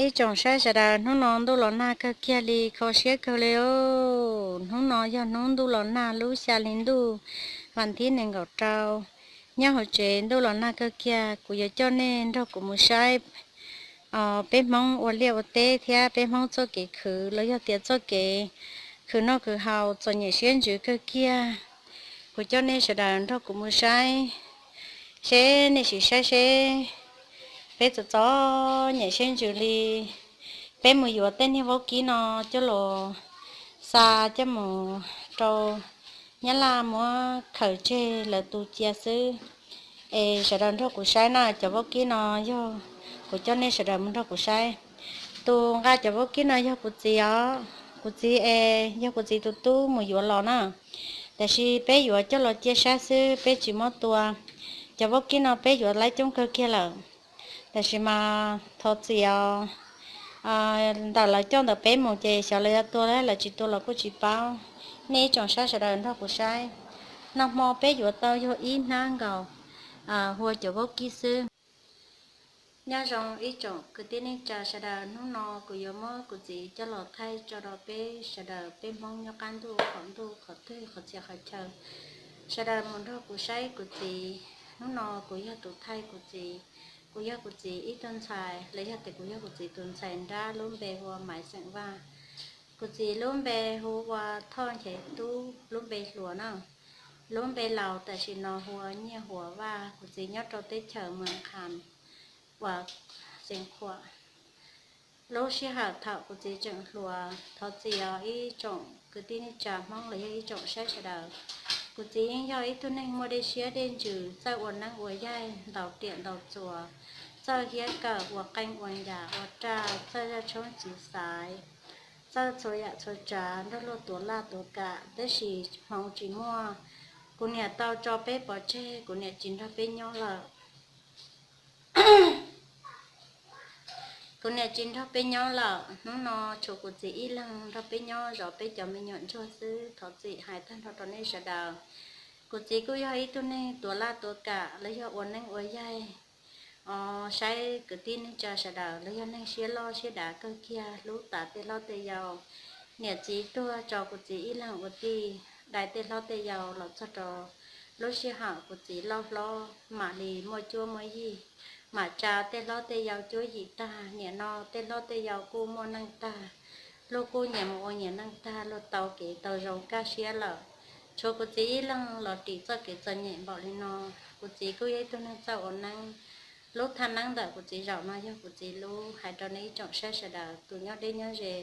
Ib tsoom saib sawv daws, hnub no ntuj los nag kawg kiag li, kho siab kawg li os. Hnub no yog hnub ntuj los nag lub xya hli ntuj, vas thib nees nkaum rau. Nyob hauv tsev ntuj los nag kawg kiag, kuv yuav coj nej nrog kuv mus saib peb Hmoob ua liaj ua teb thiab peb Hmoob txoj kev khwv los yog tias txoj kev khwv noj khwv haus txom nyem siab ntsws kawg kiag. Kuv coj nej sawv daws nrog kuv mus saib, seb nej sim saib seb peb txom txom nyem siab ntsws li. Peb mus yuav tej niag vaub kib no coj los xa coj mus rau Nyab Laj muab khaws tseg lawv tu cia xwb. Es sawv daws nrog kuv saib na, cov vaub kib no yog, kuv coj nej sawv daws mus nrog kuv saib. Tus nqa cov vaub kib no yog kuv txiv os, kuv txiv es yog kuv txiv tus tub mus yuav los na. Tab sis peb yuav coj los cia saib xwb, peb tsis muab tua. Cov vaub kib no peb yuav laib coob kawg kiag lawm, tab sis mas thov txim os. Ntawm lawv coj ntawm peb mus ces xyov lawv yuav tua los lawv tsis tua los kuj tsis paub. Nej ib tsoom saib sawv daws nrog kuv saib. Nag hmo peb yuav tau yog ib hnab nkaus hua cov vaub kib xwb. Nyob zoo ib tsoom kwv tij neej tsa sawv daws, hnub no kuv yuav muab kuv txiv coj los thaij tso rau peb sawv daws peb Hmoob nyob qab ntuj qaum ntuj qhov twg qhov txhia qhov chaw, sawv daws mus nrog kuv saib kuv txiv. Hnub no kuv yog tus thaij kuv txiv, kuv yog kuv txiv ib tug ntxhais los yog tias kuv yog kuv txiv tus ntxhais nrab, lub npe hu ua Maiv xeem Vaj. Kuv txiv lub npe hu ua Thoj Nchev Tub, lub npe hluas na. Lub npe laus tam sim no hu ua Nyiaj Huas Vaj. Kuv txiv nyob rau teb chaws Moos Khas uas Xeev Khuam. Lub sij hawm thaum kuv txiv tseem hluas, thov txim os ib tsoom kwv tij neej tsa Hmoob los yog ib tsoom saib sawv daws. Kuv txiv yeej yog ib tug neeg muaj dej siab dej ntsws, txawj ua neeb ua yaig, ntaus riam ntaus txuas, txawj hiab kawm, ua qeej ua ncas, ua raj, txawj zaj tshoob txiv xaiv, txawj txhua yam txhua tsav, nrog luag tuav laj tuav kam, tab sis hmoov tsis muaj. Kuv niam tau tso peb pov tseg, kuv niam tsis nrog peb nyob lawm. Kuv niam tsis nrog peb nyob lawm, hnub no tshuav kuv txiv ib leeg nrog peb nyob zov peb cov me nyuam ntsuag xwb. Thov txim hais tag nrho rau nej sawv daws. Kuv txiv kuj yog ib tug neeg tuav laj tuav kam los yog ua neeb ua yaig, saib kwv tij neej tsa sawv daws los yog neeg siab loj siab dav kawg kiag, hlub tas tej hlob tej yau. Niam txiv tuag tso kuv txiv ib leeg ua tij, dai tej hlob tej yau los txog rau lub sij hawm kuv txiv loj hlob mam li muaj cuab muaj yig, mam tsa tej hlob tej yau cuab yim tag. Nim no tej hlob tej yau kuj muaj neej tag, luag kuj nyias mus ua nyias neej tag, luag tau kev tau zoo kaj siab lawm. Tshuav kuv txiv ib leeg los ris txoj kev txom nyem npaum li no. Kuv txiv kuj yog ib tug neeg txawj ua neeb, lub thaj neeb ntawm kuv txiv zaum no yog kuv txiv lub. Hais rau nej ib tsoom saib sawv daws, tus nyob deb nyob ze,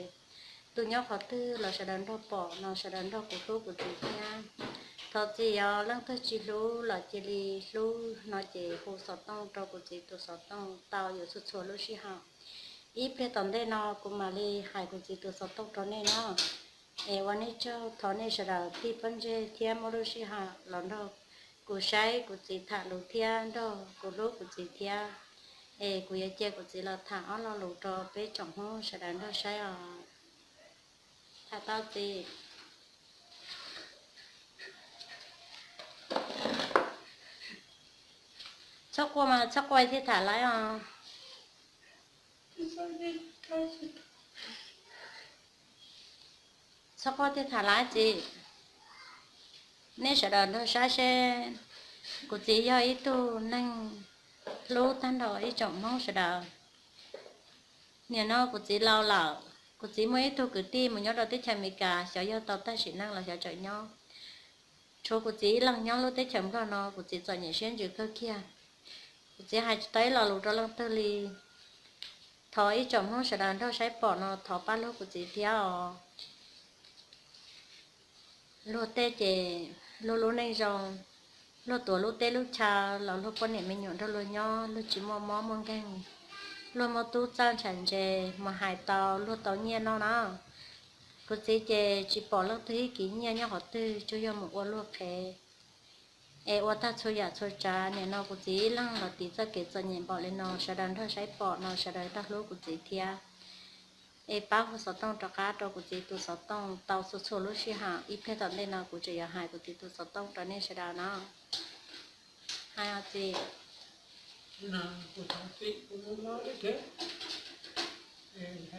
tus nyob qhov twg los sawv daws nrog pom no, sawv daws nrog kuv hlub kuv txiv thiab. Thov txim os, leej twg tsis hlub los cia li hlub no ces hu xov tooj rau kuv txiv tus xov tooj tau yuav txhua txhua lub sij hawm. Ib pliag tom ntej no kuv mam li hais kuv txiv tus xov tooj rau nej na. Es ua nej tsaug, thov nej sawv daws tig pob ntseg thiab muaj lub sij hawm los nrog kuv saib kuv txiv tham lus thiab nrog kuv hlub kuv txiv thiab. Es kuv yuav cia kuv txiv los tham ob lo lus rau peb tsoom Hmoob sawv daws nrog saib os. Tham tau txiv. Txhob quaj mas, txhob quaj thiaj tham laib os. Txhob quaj thiaj tham laib txiv. Nej sawv daws nrog saib seb, kuv txiv yog ib tug neeg hlub tag nrho ib tsoom Hmoob sawv daws. Nim no kuv txiv laus lawm, kuv txiv muaj ib tug kwv tij mus nyob rau teb chaws Amelikas, xyov yog tau tag sim neej los xyov tseem nyob. Tshuav kuv txiv ib leeg nyob lub teb chaws Nplog no, kuv txiv txom nyem siab ntsws kawg kiag. Kuv txiv hais tsis tau ib lo lus rau leej twg li. Thov ib tsoom Hmoob sawv daws nrog saib pom no thov pab hlub kuv txiv thiab os. Luag tej ces luag lub neej zoo, luag tuav lub teb lub chaw los luag poj niam me nyuam nrog luag nyob, luag tsis muaj mob muaj nkeeg, luag muaj tub txawj ntshav ntse, mus hais tau luag tau nyiaj noj na. Kuv txiv ces tsis pom leej twg ib kiv nyiaj nyob qhov twg, tsuas yog mus ua luag qhev. Es ua tag txhua yam txhua tsav, nim no kuv txiv ib leeg los tiv txoj kev txom nyem npaum li no, sawv daws nrog saib pom no sawv daws nrog hlub kuv txiv thiab. Es pab hu xov tooj rov qab rau kuv txiv tus xov tooj tau txhua txhua lub sij hawm, ib pliag tom ntej no kuv tseem yuav hais kuv txiv tus xov tooj rau nej sawv daws no. Hais os txiv.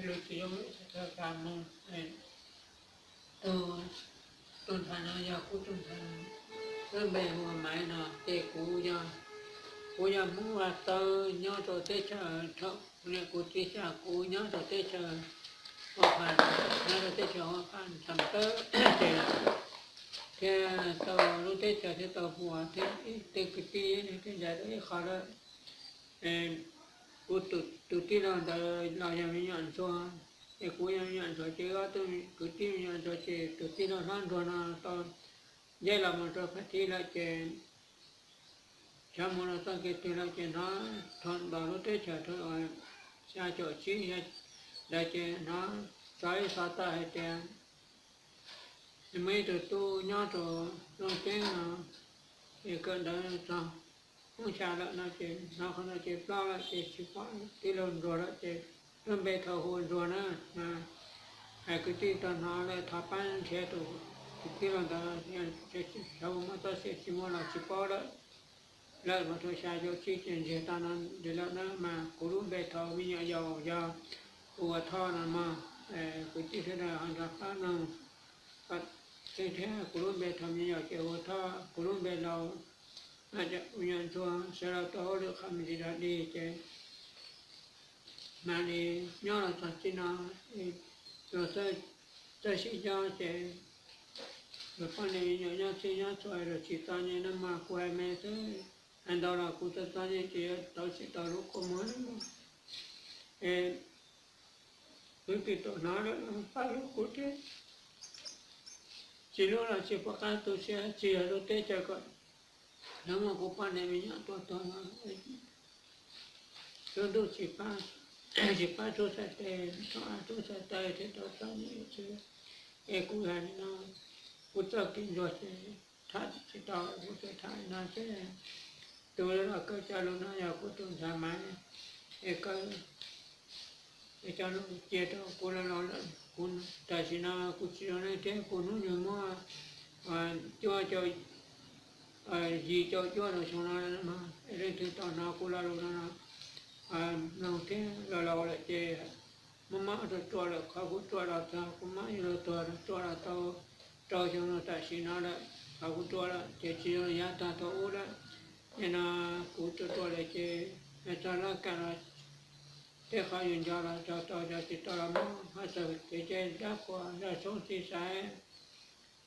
lus tsis zoo lub txhais tau tas mus. Tus, tus ntxhais no yog kuv tus ntxhais, lub npe hu ua Maiv no ces kuv yog, kuv yog Hmoob Vaj Txawb nyob rau teb chaws, thaum kuv niam kuv txiv xya kuv nyob rau teb chaws Huam Phas, nyob rau teb chaws Huam Phas Thav Tawb ces thiab tau lub teb chaws thiab tau puas thiab ib tug kwv tij thiab ntawd ib qho lawm. Kuv tus tij laug ntawd los yog me nyuam ntsuag, ces kuv yog me nyuam ntsuag ces ob tug kwv tij me nyuam ntsuag ces tus tij laug hlob ntsuag no tau nce los mus rau Phaj Thib lawm ces xyov mus rau txoj kev twg lawm ces hnov thaum ntos lub teb chaws rau xya caum tsib ntawd ces hnov tso ib xov tawm hais tias muaj ib tug tub nyob rau Looj Ceeb no, ces kawm ntawv txog hnub xya lawm no ces hnov qhov no ces ploj lawm ces tsis pom tij laug ntsuag lawm ces lub npe thaum hu ua ntsuag na. Hais kwv tij tau hnov lawm thov pab nrhiav tus tij laug ntawd, xyov muaj txoj sia tsis muaj los tsis paub lawm. Lawm mus rau xya caum tsib ces ntsiag tau no li lawm na mas kuv lub npe thaum me nyuam yaus yog hu ua Thoj no mog. Kwv tij sawv daws ho nrog pab mloog, tseeb thiab kuv lub npe thaum me nyuam yaus ces hu ua Thoj, kuv lub npe laus me nyuam ntsuag, sawv daws tau hauj lwm qhov me ntsis dog dig ces mam li nyob los txog txij no, luag txawj sib nco ces luag poj niam me nyuam nyob txhij nyob txhua luag tsis txom nyem no mas kuv hais me xwb, hais ntau los kuv txom txom nyem ces yuav tau tsis tau lub kua muag no. Es kwv tij tau hnov lawm los pab hlub kuv thiab, tsis hlub los tsis pom qab tu siab, tsis yog lub teb chaws kom lawv muab kuv poj niam me nyuam tua tuag no. Lub ntuj tsis pab, tsis pab tub txhais tes, tub txhais tes thiaj tau txom nyem xwb. Es kuv hais li no, kuv txoj kev ntsuag ces tham tsis tau, kuv tsuas tham li no xwb. Tus los kawm cov lus no yog kuv tus ntxhais Maiv, es kawm cov lus cia rau kuv los laus lawm, kuv tam sim no kuv tsis zoo neej thiab kuv hnub nyoog muaj cuaj caum, yim caum cuaj rau xyoo no, es leej twg tau hnov kuv lo lus no mloog thiab, los laus lawm ces muab mob rau ruam lawm, qhov kuv ruam los txog kuv mob yuav luag tuag rau ruam los tau rau xyoo no tam sim no lawm, qhov kuv ruam lawm ces tsis zoo yav tag thaum ub lawm. Nim no kuv ruam ruam lawm ces hais txog laj kam los tej qhov yus nco los tso tau, tso tsis tau los muab haj txawm kev cai dab qhuas zaj tshoob txhij xaiv.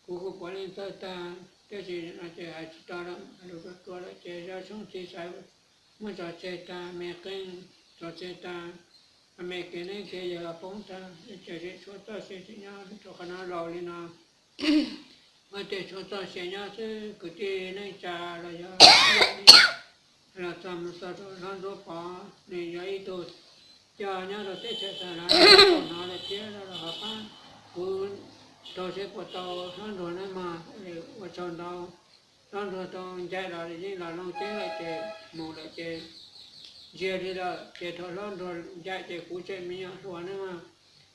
Kuv kuj puav leej txawj tag, tab sis no ces hais tsis tau lawm, hais lus ruam ruam lawm ces zaj tshoob txhij xaiv muab tso tseg tag, me qeej tso tseg tag, me kev neeb kev yaig los poob tag, ces tseem tshuav txoj sia tseem nyob rau qhov no laus li no. Muab tej tshuav txoj sia nyob xwb, kwv tij neej tsa los yog los txog mus txog rau hlob Ntsuab Pov, nws yog ib tug coj nyob rau teb chaws tag lawm, tau hnov lawm thiab los ho pab kuv rau seb puas tau hlob Ntsuag na mog. Ua tsaug ntau, hlob Ntsuag tau ncaim los yeej los Looj Ceeb lawm ces mus lawm ces ntsiag li lawm ces thaum hlob Ntsuag ncaim ces kuv tseem me nyuam hluas na mog.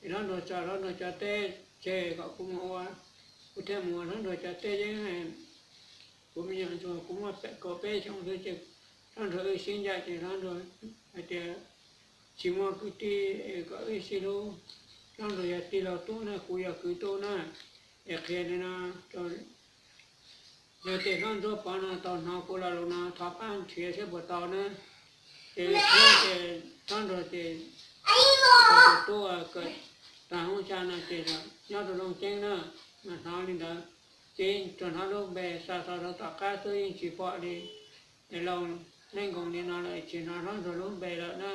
Es hlob Ntsuag tso hlob Ntsuag cov teb tseg kom kuv mus ua, kuv thiaj mus ua hlob Ntsuag cov teb yeeb. Kuv me nyuam ntsuag kuv muaj kaum peb xyoo xwb ces hlob Ntsuag wb sib ncaim ces hlob Ntsuag hais tias tsis muaj kwv tij kom wb sib hlub, hlob Ntsuag yog tij laug tub na, kuv yog kwv tub na. Es qhia li no rau, yog tias hlob Ntsuab Pov no tau hnov kuv lo lus no thov pab nrhiav seb puas tau na. Ces thiab ces hlob Ntsuag ces tus tub kawm tag hoob xya no ces nyob rau Looj Ceeb na, mas hnov li ntawd. Ces tsuas hnov lub npe xa xov rau tom qab xwb yeej tsis pom li. Es laus neej nkoos li no lawm tsis hnov hlob Ntsuag lub npe lawm na.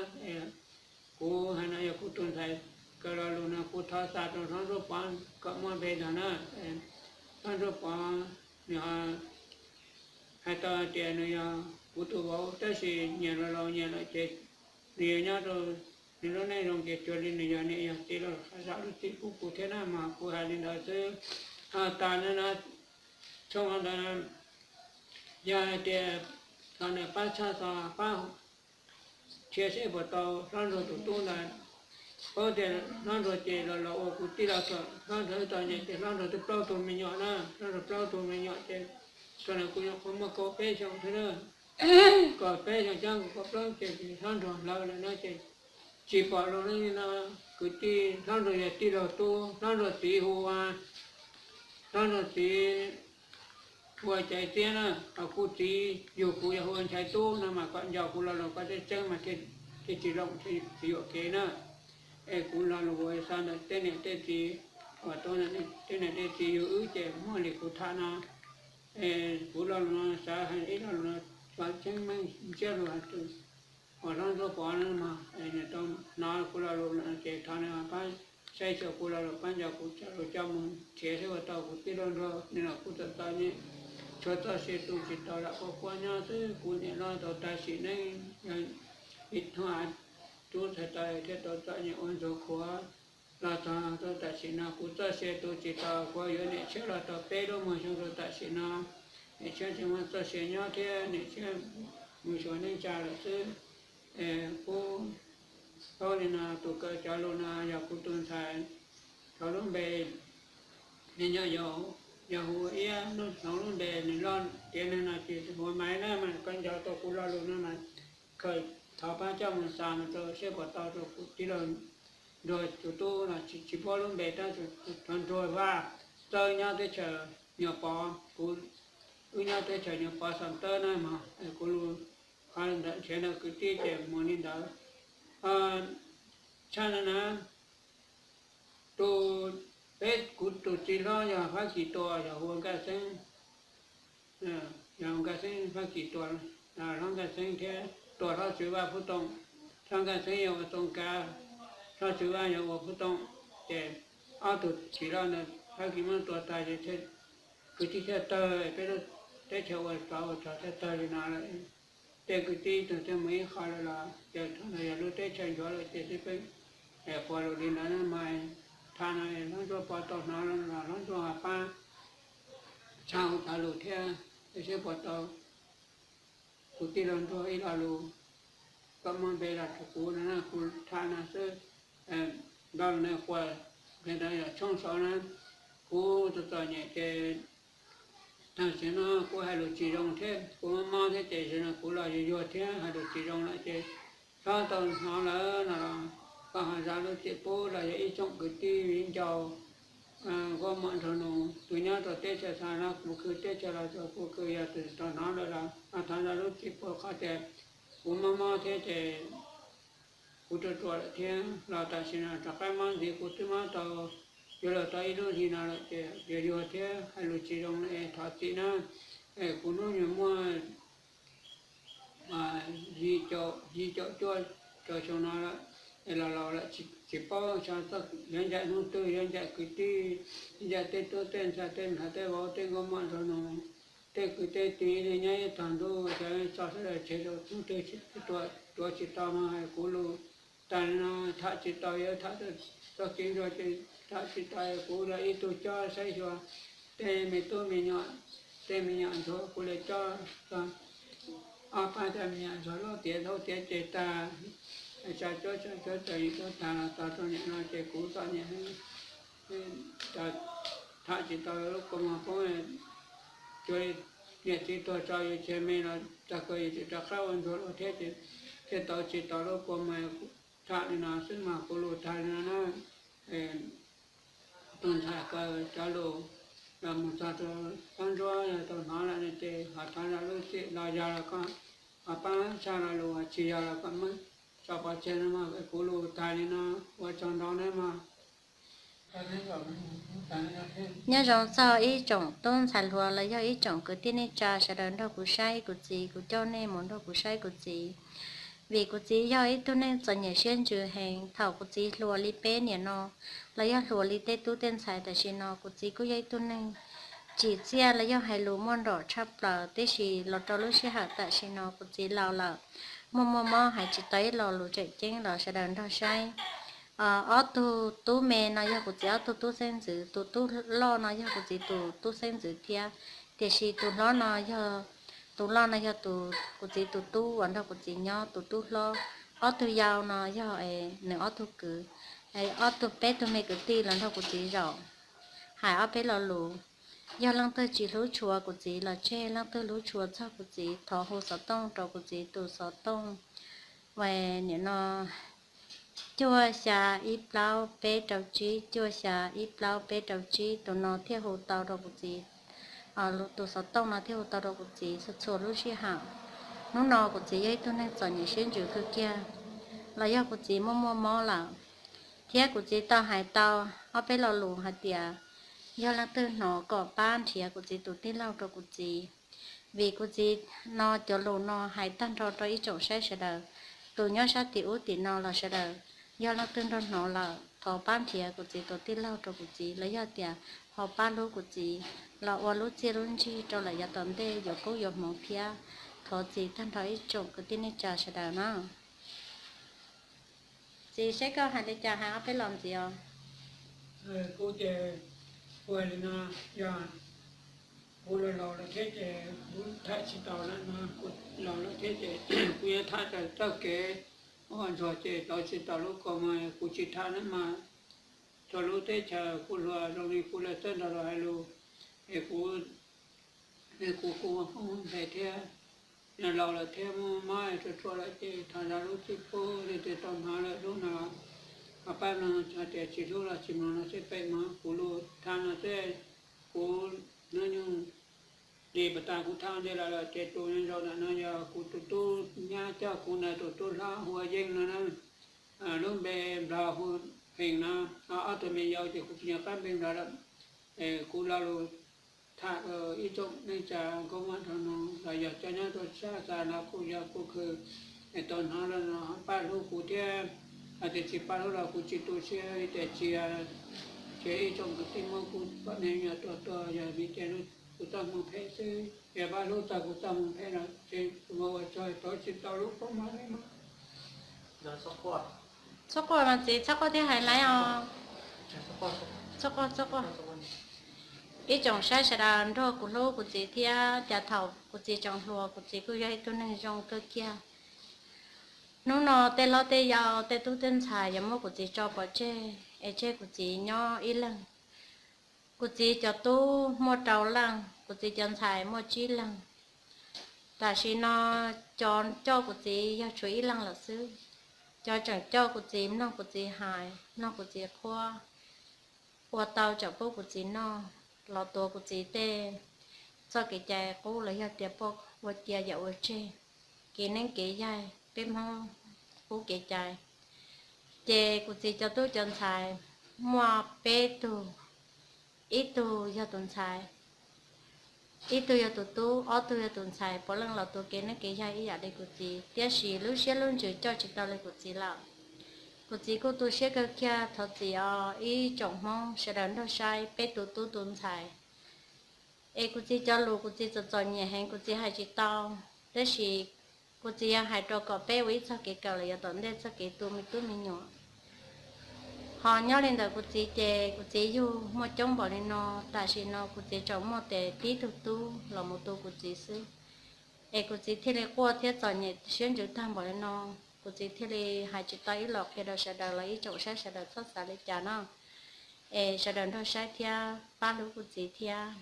Kuv hais no yog kuv tus ntxhais kawm lo lus no kuv thov xa rau hlob Ntsuab Pov kom muaj npe ntag na. Hlob Ntsuab Pov nws ho hais tau hais tias nws yog kuv tus vauv tab sis nyias los laus nyias lawm ces nws yuav nyob rau nws lub neej zoo ces cuag li nws yog niam yog txiv los zam lub txim pub kuv thiab na mas kuv hais li ntawd xwb. Ho tas no na, tshooj ntawd yog hais tias thov nws pab tshaj xov pab nrhiav seb puas tau hlob Ntsuag tus tub ntawd. Paub tias hlob Ntsuag ces los los ua kuv tij laug thaum hlob Ntsuag wb tau nyiam ces hlob Ntsuag twb plaub tug me nyuam na, hlob Ntsuag plaub tug me nyuam ces thaum ntawd kuv nyuam qhuav muaj kaum peb xyoo thiab na, kaum peb xyoo coj kaum plaub ces hlob Ntsuag hlawv lawm na ces tsis pom lus li no. Kwv tij hlob nrog yog tij laug tub, hlob nrog txiv hu ua, hlob nrog txiv hu ua Caiv Txiab na, ho kuv txiv yug kuv yog hu ua Nchaiv Tub no mas kom nco kuv lo lus koj tseeb tseeb mas thiaj tsis loom tsis yuam kev na. Es kuv lo lus ua xa ntawm tej niam tej txiv uas tuaj, tej niam tej txiv yug wb ces muaj li kuv tham no. Es kuv lo lus no xav hais ib lo lus no, tseeb meej ntsiab lus hais tias uas hlob Ntsuab Pov no mas nws tau hnov kuv lo lus no ces thov nws pab saib xyuas kuv lo lus, pab nco kuv cov lus coj mus nrhiav seb puas tau kuv tij laug nrog nws los kuj txom txom nyem, tshuav txoj sia tu tsis tau lam quaj quaj nyob xwb. Kuv niam loj tau tag sim neej, yog vim hnub av rub txhais tos thiaj tau txom nyem ua ntxuag khuav los txog rau tam sim no kuv txoj sia tu tsis tau, kuv yuav niam tshiab los tau peb lub muag xyoo rau tam sim no niam tshiab tseem muaj txoj sia nyob thiab niam tshiab mus xyuas neej tsa lawm xwb. Kuv paub li no, tus kawm cov lus no yog kuv tus ntxhais, thaum lub npe nws nyob, yog hu Iab, lub hloov lub npe nws loj tiav neeg no ces hu ua Maiv na mas koj nco tau kuv lo lus no mas khaws thov pab coj mus xa mus rau seb puas tau rau kuv tij laug Nruag tus tub no, tsis paub lub npe tab sis thov Nruag Vaj Txawb nyob teb chaws Nyuam Pov, kuv wb nyob teb chaws Nyuam Pov Xam Tawb na mas kuv lus qhov ntawd nrhiav ntawm kwv tij ces mus li ntawd. Tshaj no na, tus, peb, kuv tus txiv hlob yog Fab Kis Tua, yog hu ua Nkaj Xeeb, yog Nkaj Xeeb Fab Kis Tua, hlob Nkaj Xeeb thiab Tua hlob Tswv Vaj Phub Tooj, hlob Nkaj Xeeb yog ua Tooj Kav, hlob Tswv Vaj yog ua Phub Tooj, ces ob tug txiv hlob ntawd Fab Kis Mus Tua tag ces kwv tij thiaj tawg, peb lub teb chaws ua tsov ua rog thiaj tawg li no lawm. Tej kwv tij ib tug thiaj mus ib qho lawm los ces thaum no yog lub teb chaws nchuav lawm ces twb peb quas lus li ntawd mas tham no hlob Ntsuab Pov tau hnov los hlob Ntsuab ho pab tshaj hauv thov lus thiab, seb puas tau kuv tij laug Ntsuab ib lo lus, koj muab npe los rau kuv no, kuv tham no xwb. Nto no quas, npe ntawd yog Tshooj Saud na, kuv txom txom nyem ces tam sim no kuv hais lus tsis zoo thiab kuv mob mob thiab ces tam sim no kuv los yuag yuag thiab hais lus tsis zoo lawm ces txhob tau hnov lawm no los koj ho zam lub txim pub los yog ib tsoom kwv tij viv ncaus Nkauj Mom Nraug Nus tus nyob rau teb chaws xa no kuv khw teb chaws los txog kuv khw, yog tus tau hnov lawm los ho thov zam lub txim pub qhov tias kuv mob mob thiab ces kuv ruam ruam lawm thiab los tam sim no rov qab mob ntxiv, kuv twb mob tau yuav luag tau ib lub hli no lawm ces yuag yuag thiab hais lus tsis zoo es thov txim na. Es kuv hnub nyoog muaj yim caum cuaj caum xyoo no lawm, es los laus lawm tsis paub xyov yuav ncaim hnub twg, yuav ncaim kwv tij, yuav ncaim tej tub tej ntxhais tej nplhav tej vauv tej nkauj mom nraug nus, tej kwv tej tij ib leeg nyob ib tog ntuj, xyov tso sawv daws tseg rau hnub twg, ruam tsis tau no hais kuv lus tas li no, tham tsis tau yuav tham txoj kev ntsuag ces tham tsis tau, kuv yog ib tug cob saib xyuas tej me tub me nyuam, tej me nyuam ntsuag kuv li cob txog ob pab cov me nyuam ntsuag loj tiav zaub tiav ces tag, tsa cuab tsa cuab tsa yim cuab tag los txog rau nim no ces kuv txom nyem heev. Tham tsis tau lub kua muag poob, cuag niam txiv tuag tso yus tsev me los tag kawg yus tseem rov qab ua ntsuag lawm thiab ces thiaj tau tsis tau lub kua muag. Tham li no xwb mas kuv lus tag li no na. Tus ntxhais kawm cov lus los mus txog rau Txob Ntsuab yog tau hnov lawm no ces ho thov zam lub txim los yog los koj ho pab tshaj lo lus, tsis yog los koj muab tso pov tseg no mas kuv lus tag li no, ua tsaug ntau nawb mog. Nyob zoo txog ib tsoom tub ntxhais hluas los yog ib tsoom kwv tij neej tsa sawv daws nrog kuv saib kuv txiv, kuv coj nej mus nrog kuv saib kuv txiv. Vim kuv txiv yog ib tug neeg txom nyem siab ntsws heev, thaum kuv txiv hluas li peb niam no los yog hluas li tej tub tej ntxhais tam sim no, kuv txiv kuj yog ib tug neeg tsim txiaj los yog hais lus muaj nrom tshaj plaws, tiam sis los rau lub sij hawm tam sim no kuv txiv laus lawm, muaj muaj mob hais tsis tau ib lo lus tseem ceeb los sawv daws nrog saib. Ob tug tub me no yog kuv txiv ob tug tub xeeb ntxwv, tus tub loj no yog kuv txiv tus tub xeeb ntxwv thiab, tiam sis tus hlob no yog, tus loj no yog tus kuv txiv tus tub uas nrog kuv txiv nyob, tus tub hlob. Ob tug yau no yog nws ob tug kwv, ob tug peb tug me kwv tij los nrog kuv txiv zaum. Hais ob peb lo lus, yog leej twg tsis hlub tshua kuv txiv los tseg, leej twg hlub tshua txog kuv txiv thov hu xov tooj rau kuv txiv tus xov tooj, nim no Cuaj xya ib plaub peb rau tsib, cuaj xya ib plaub peb rau tsib, tus no thiaj hu tau rau kuv txiv. Tus xov tooj no thiaj hu tau rau kuv txiv txhua txhua lub sij hawm. Hnub no kuv txiv yog ib tug neeg txom nyem siab ntsws kawg kiag, los yog kuv txiv muaj muaj mob lawm, thiab kuv txiv tau hais tau ob peb lo lus hais tias yog leej twg hnov kom pab nrhiav kuv txiv tus tij laug rau kuv txiv, vim kuv txiv no cov lus no hais tag nrho rau ib tsoom saib sawv daws, tus nyob sab tim ub tim no los sawv daws, yog leej twg nrog hnov lawm thov pab nrhiav kuv txiv tus tij laug rau kuv txiv, los yog tias ho pab hlub kuv txiv los ua lub txiaj lub ntsig rau lawm yav tom ntej yuav koob yuav hmoov thiab. Thov txim tag nrho ib tsoom kwv tij neej tsa sawv daws na. Txiv, saib koj hais li cas hais ob peb los ntxiv os. Kuv ces, kuv hais li no, yog kuv los laus lawm thiab ces kuv tham tsis tau lawm no, kuv laus lawm thiab ces kuv yuav tham txoj kev ua ntsuag ces tau tsis tau lub ko mas kuv tsis tham na mas. Txhua lub teb chaws kuv hluas zoo li kuv lawv txawj nrog luag hais lus, es kuv, es kuv kuj ua koob ua npe thiab. Yog laus lawm thiab muaj mob tsuag tsuag lawm ces thov zov lub txij pub, leej twg tau hnov lawm lub no, ho pab mloog, hais tias tsis hlub los tsis mloog no xwb, pem mloog kuv lus tham no xwb. Kuv hnub nyoog li pas tas kuv tham ntej lawm lawm ces tus zaum ntawm no yog kuv tus tub nyab coj kuv ntawd, tus tub hlob hu ua Yeej no na. Lub npe Nplog hu Pheej no. Ob tug me yau ces kuv tsis nco qab npe Nplog lawm. Kuv lo lus tham ib tsoom neej tsa nkauj mab nraug nus los yog cov nyob rau sab xav no kuj yog kuj khw, es tau hnov lawm no pab hlub kuv thiab. Hais tias tsis pab hlub los kuv tsis tu siab, tias tsis, tsis ib tsoom kwv tij Hmoob kuv pom nej me nyuam tuag tuag yog vim tias kuv txoj hmoo phem xwb. Yog pab hlub txog kuv txoj hmoo phem no ces kuv mam ua tsaug, thov tsis tau lub koob mab li mas. Txhob quaj mas txiv, txhob quaj thiab hais laiv os. Txhob quaj, txhob quaj. Ib tsoom saib sawv daws nrog kuv hlub kuv txiv thiab, cas thaum kuv txiv tseem hluas kuv txiv kuj yog ib tug neeg zoo kawg kiag. Hnub no tej hlob tej yau tej tub tej ntxhais yuav muab kuv txiv tso pov tseg, es tseg kuv txiv nyob ib leeg. Kuv txiv cov tub muaj rau leej, kuv txiv cov ntxhais muaj tsib leeg. Tam sim no cov coj kuv txiv yog tshuav ib leeg lawm xwb. Cov tseem coj kuv txiv, mloog kuv txiv hais, mloog kuv txiv qhuab, ua tau tseem pub kuv txiv noj, los tuav kuv txiv tej txoj kev cai qub los yog tias poj ua cia yam ua tseg, kev neeb kev yaig peb Hmoob qub kev cai. Ces kuv txiv cov tub cov ntxhais muaj peb tug, ib tug yog tus ntxhais, ib tug yog tus tub, ob tug yog tus ntxhais, puav leej los tuav kev neeb kev yaig ib yam li kuv txiv, tiam sis lub siab lub ntsws coj tsis tau li kuv txiv lawm. Kuv txiv kuj tu siab kawg kiag, thov txim os ib tsoom Hmoob sawv daws nrog saib peb tus tub tus ntxhais. Es kuv txiv cov lus kuv txiv txom txom nyem heev, kuv txiv hais tsis tau, tab sis kuv txiv yog hais rau kom peb ua ib txoj kev kawm los yav tom ntej txoj kev tu me tub me nyuam. Ho nyob li ntawm kuv txiv ces kuv txiv yug muaj coob npaum li no, tam sim no kuv txiv tseem muaj tes tib tug tub los mus tu kuv txiv xwb. Es kuv txiv thiaj li quaj thiab txom nyem siab ntsws tag npaum li no. Kuv txiv thiaj li hais tsis tau ib los qhia rau sawv daws los ib tsoom saib sawv daws txhob xav li cas no. Es sawv daws nrog saib thiab pab hlub kuv txiv thiab.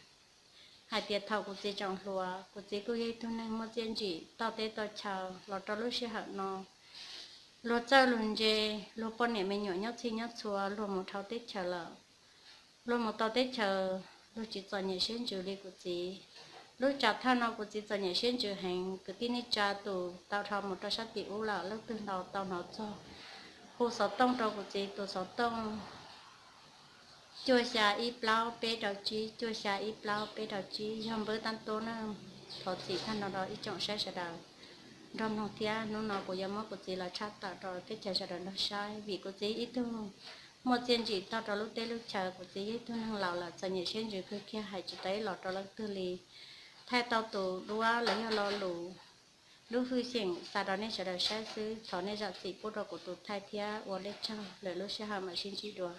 Hais tias thaum kuv txiv tseem hluas, kuv txiv kuj yog ib tug neeg muaj txiaj ntsim tau teb tau chaw los rau lub sij hawm no. Luag txawj luag ntse, luag poj niam me nyuam nyob txhij nyob txhua, luag mus dhau teb chaws lawm. Luag mus tau teb chaws, luag tsis txom nyem siab ntsws li kuv txiv. Lub tsam thawj no kuv txiv txom nyem siab ntsws heev, kwv tij neej tsa tus tau dhau mus rau sab tim ub lawm, leej twg ntaus tau hnov txog, hu xov tooj rau kuv txiv tus xov tooj cuaj xya ib plaub peb rau tsib, cuaj xya ib plaub peb rau tsib, yog npawb tab tuab na. Thov txim tag nrho rau ib tsoom saib sawv daws nrog mloog thiab. Hnub no kuv yuav muab kuv txiv los tshaj tawm rau teb chaws sawv daws nrog saib, vim kuv txiv ib tug muaj txiaj ntsim tau rau lub teb lub chaw, kuv txiv yog ib tug neeg laus lawm txom nyem siab ntsws kawg kiag, hais tsis tau ib los rau leej twg li. Thaij tau tus duab los yog lo lus, lub hwj xeem xa rau nej sawv daws saib xwb, thov nej zam txim pub rau kuv tus thaij thiab ua deb tsaug, lwm lub sij hawm mam sib ntsib dua.